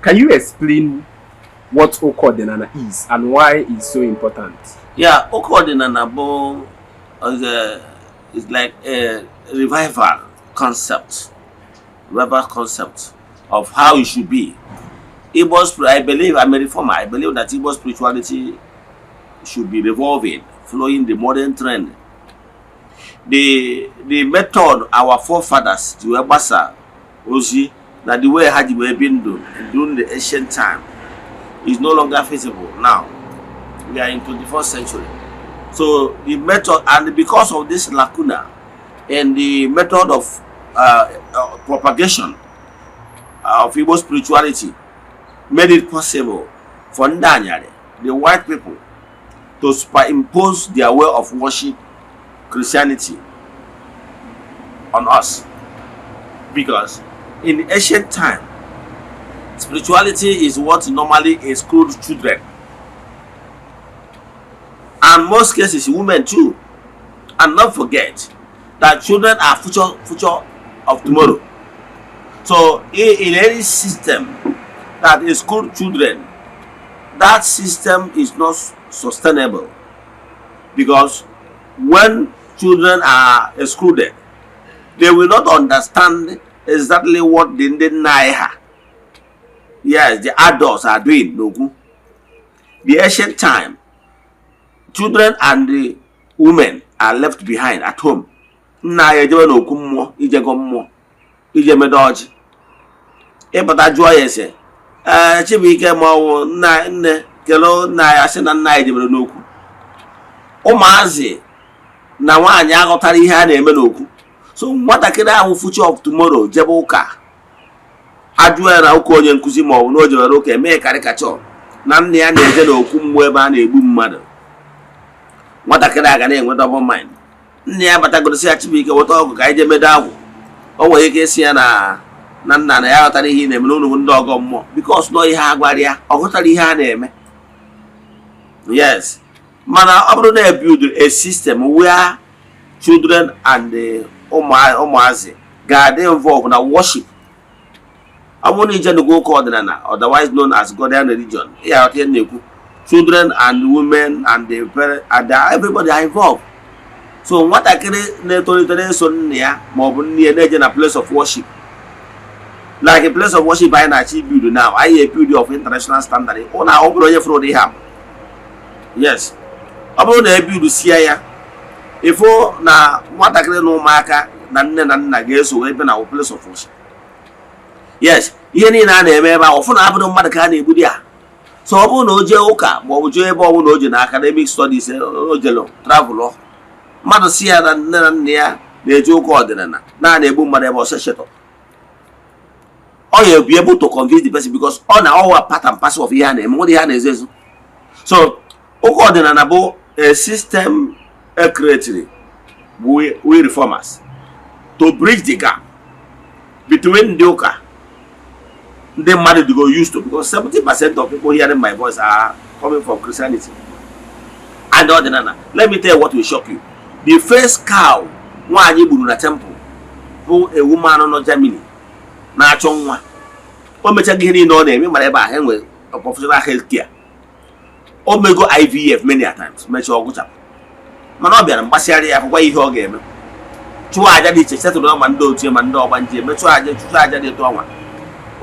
Can you explain what Ụka Ọdịnala is and why it's so important? Yeah, ụka ọdịnala bụ is like a revival concept of how it should be. Igbo spirit, I believe, I'm a reformer. I believe that Igbo spirituality should be revolving, following the modern trend. The method our forefathers ji wee gbasa ozi na the way ha ji wee bi ndụ during the ancient time is no longer feasible now. We are in 21st century. So the method, and because of this lacuna in the method of propagation of Igbo spirituality, made it possible for ndị anyarị, the white people, to superimpose their way of worship, Christianity, on us. Because in the ancient time, spirituality is what normally excludes children, and most cases women too. And not forget that children are future of tomorrow. So in any system that exclude children, that system is not sustainable, because when children are excluded, they will not understand exactly what the ndị nna anyị ha, yes, the adults are doing n'okwu. The ancient time, children and the women are left behind at home. Nna ya ejebe n'okwu mmụọ, ijego mmụọ, ije medo ọjị, ịpụta jụọ ya ese, ee, Chibuike ma ọ bụ nna nne kelee nna ya, sị na nna ya jebere n'okwu. Ụmụazị na nwaanyị aghọtara ihe a na-eme n'okwu. So nwatakịrị ahụ, future of tomorrow, jebe ụka, ajụọ ya na ụka onye nkụzi ma ọ bụ na o jewere ụka eme caricature na nna ya na-eje n'okwu mmụọ ebe a na-egbu mmadụ, nwatakịrị a ga na-enwe double mind. Nna ya batagoro, sị ya, "Chibuike, weta ọgụ ka anyị jee medo agwụ." O nwere ike ịsị ya na nna na ya ghọtara ihe ị na-eme n'ụlọ ndị ọgọ mmụọ, because nọ ihe a gwara ya, ọ ghọtara ihe a na-eme. Yes, mana ọ bụrụ na e build a system where children and the ụmụazị ga-adị involved na worship, ọ bụrụ na ije nugo ụka ọdịnala, otherwise known as Godian religion, ị ghọta ihe m na-ekwu. Children and women and the parents and everybody are involved. So nwatakịrị na-etolite na-eso nna ya ma ọ bụ nne ya na-eje na place of worship, like a place of worship anyị na-achọ build now, anyị build of international standard. Ụlọ ahụ bụrụ onye fụrụ ụdị ha, yes, ọ bụrụ na e build sie ya, ịfụ na nwatakịrị na ụmụaka na nne na nna ga-eso wee bịa na place of worship. Yes, ihe niile a na-eme ebe ahụ, ọfụ na abụrụ mmadụ ka a na-egbu di ya. So ọ bụrụ na o jee ụka ma ọ bụ jee ebe ọ bụla o je na academic studies, o jelu travel, mmadụ si ya na nne na nna ya na-eje ụka ọdịnala na na-egbu mmadụ ebe ọsọ shetọ, ọ ya be able to convince the person, because ọ na ọwa part and parcel of ihe a na-eme, nwere ihe a na-ezo ezo. So ụka ọdịnala bụ a system e created we reformers to bridge the gap between ndị ụka ndị mmadụ dị go used to, because 70% of people hearing my voice are coming from Christianity, and ọdịnala. Let me tell you what will shock you. The first cow nwaanyị gburu na temple bụ a woman nọ Germany na-achọ nwa. O mechaghị ihe niile ọ na-eme, mara ebe a ha nwere professional health care, o mego IVF many a times, mechaa ọgụchapụ, mana ọ bịara mgbasịgharị ya akwụkwọ ihe ọ ga-eme, chụọ aja dị iche, setụrụ ma ndị otu ma ndị ọgbanje, mechụọ aja, chụọ aja dị etu ọnwa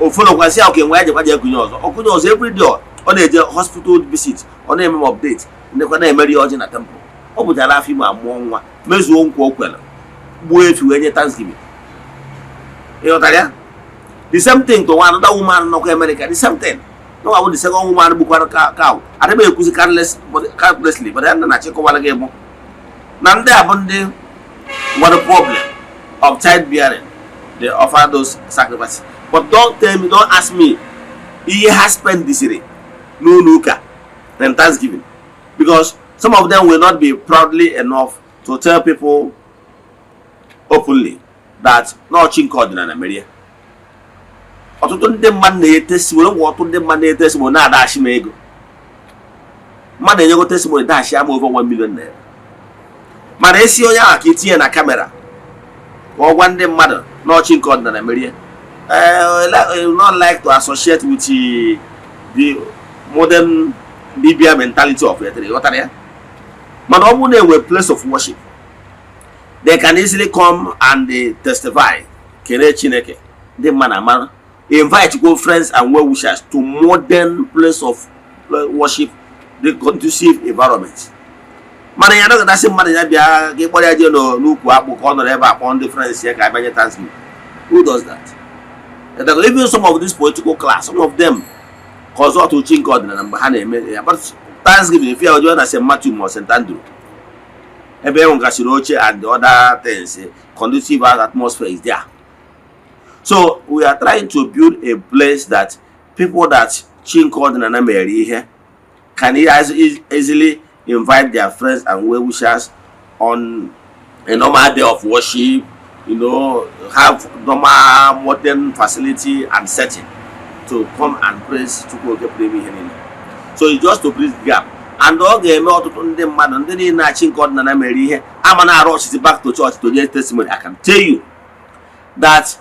ofolokwasị ya oke nwe ya jekwa je ekunye ọzọ, okunye ọzọ. Everyday ọ na-eje hospital visit, ọ na-eme m update, ndekwa na-emeri ọjị na temple. Ọ bụchara afọ ime, amụọ nwa, mezuo nkwa o kwere, gbuo efi wee nye thanksgiving. Ịghọtara ya? The same thing to one another woman nọkwa America, the same thing nọkwa bụ the second woman gbukwara cow. Adịghị m ekwuzi carelessly, but ya na achịkọwara gị bụ na ndị a bụ ndị nwere problem of childbearing. They offer those sacrifices, but don't tell me, don't ask me ihe ha spendisiri n'ụlọ ụka in thanksgiving, because some of them will not be proudly enough to tell people openly that n'ọchị nke ọdịnala merie. Ọtụtụ ndị mmadụ na-etesi were ngwa, ọtụtụ ndị mmadụ na-etesi na-adachi m ego. Mmadụ enyego testimony dashi ama over 1 million naira, mana esi onye ahụ ka itinye na camera ka ọ gwa ndị mmadụ n'ọchị nke ọdịnala merie. Not like to associate with the modern dibia mentality of it. Ghọtara ya? Mana ọ bụrụ na enwe place of worship, they can easily come and testify, kene Chineke, ndị mmadụ amara, invite go friends and well wishers to modern place of worship, the conducive environment. Mana ya nọgọtasị mmadụ ya bịa gị kpọrọ ya jee n'ukwu akpụ ka ọ nọrọ ebe a kpọọ ndị friends ya ka abịanye thanksgiving. Who does that? Even some of this political class, some of them consult chi nke ọdịnala mgbe ha na-eme ya. But thanksgiving, if ya ojo na St. Matthew ma St. Andrew, ebe e nwegasịrị oche and the other things, conducive atmosphere is there. So we are trying to build a place that people that chi nke ọdịnala mere ihe can easily invite their friends and well-wishers on a normal day of worship, have normal modern facility and setting to come and praise Chukwu Oke pụrụ ime ihe niile. So it's just to bridge the gap, and ọ ga-eme ọtụtụ ndị mmadụ, ndị niile na-achị nke ọdịnala mere ihe ama na-arụ ọchịchị back to church to get testimony. I can tell you that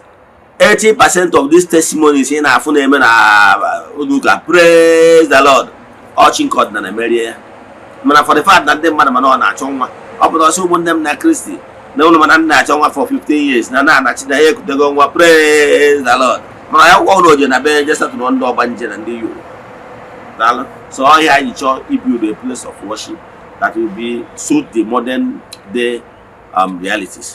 80% of these testimonies ị na-afụ na-eme na ụlọ praise the Lord, ọchị nke ọdịnala merie ya. Mana for the fact na ndị mmadụ mana ọ na-achọ nwa, ọ pụtara ọsọ ụmụnne m na Kristi na ụlọ, mana m na-achọ nwa for 15 years na na-anachi na ya ekutego nwa, praise the Lord. Mana ya gwọ ụlọ oje na be je setụrụ ndị ọgbanje na ndị Yoruba. Daalụ. So ọhịa anyị chọọ ibuild a place of worship that will be suit the modern day realities.